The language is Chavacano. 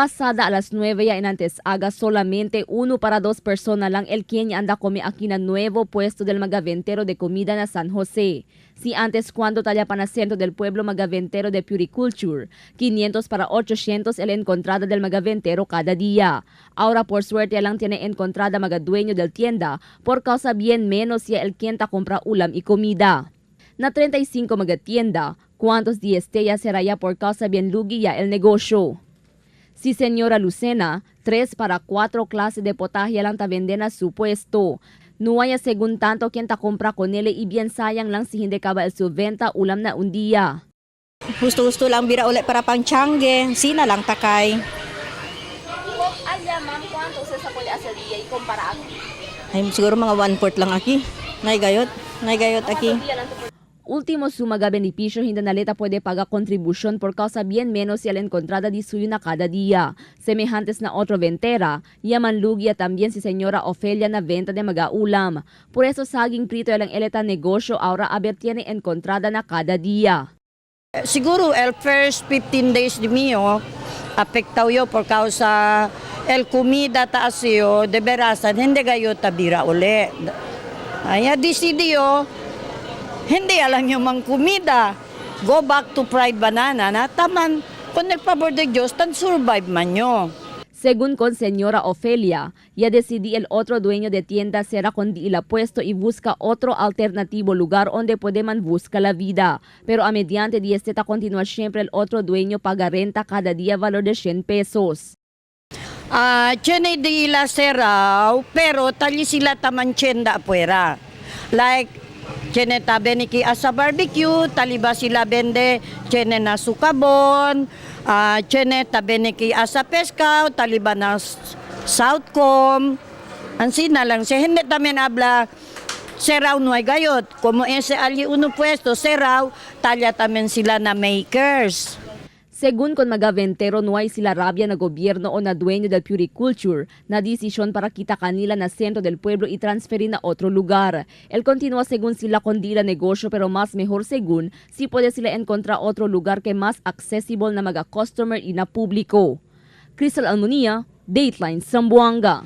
Pasada a las 9 ya en antes haga solamente 1 para 2 personas lang el quien anda come aquí na nuevo puesto del magaventero de comida na San Jose. Si antes cuando talla para centro del pueblo magaventero de Puriculture, 500 para 800 el encontrada del magaventero cada día. Ahora por suerte lang tiene encontrada magadueño del tienda por causa bien menos ya el quien ta compra ulam y comida. Na 35 magatienda, cuántos días ya será ya por causa bien lugi ya el negocio. Si señora Lucena, 3 para 4 clases de potaje lang ta vende na su puesto. No haya según tanto quien ta compra con él y bien sayang lang si hindi kaba el su venta ulam na un día. Gusto-gusto lang bira ulit para pang tiyangge, sina lang takay. Alya ma'am, cuánto usted sa pwede hacer día y compara aquí? Ay, siguro mga 1/4 lang aki. Nay gayot aki. Último suma ga benepisyo hindi naleta puede pagar contribución por causa bien menos y la encontrada di suyo na cada día. Semejantes na otro ventera, yaman lugia también si señora Ofelia na venta de magaulam. Por eso saging prito el eleta negosyo ahora aber tiene encontrada na cada día. Siguro el first 15 days di mio, apektaw yo por causa el comida taas yo, de verasan, hindi gayo tabira uli. Ay, decidi yo, hindi alam yung mang kumida. Go back to fried banana na taman, kung el pabor de Dios, tan survive man yo. Según con señora Ofelia, ya decidí el otro dueño de tienda será con di el puesto y busca otro alternativo lugar donde puede man busca la vida. Pero a mediante di este ta continúa siempre el otro dueño paga renta cada día valor de 100 pesos. Ah, tiene di ila seraw, pero tali sila taman tienda afuera. Like, tiene tabe ni ki asa barbecue, taliba sila vende, tiene na sukabon, tiene tabe ni ki asa pescao, taliba na Southcom. Ansina lang siya, hindi tamen habla seraw no hay gayot. Como ese ali uno puesto, seraw, talya tamen sila na makers. Según con magaventero, no hay sila rabia na gobierno o na dueño del Puriculture na desisyon para kita kanila na centro del pueblo y transferir na otro lugar. El continúa según sila con di la negosyo pero más mejor según si puede sila encontrar otro lugar que más accessible na maga customer y na publiko. Crystal Almunia, Dateline, Zamboanga.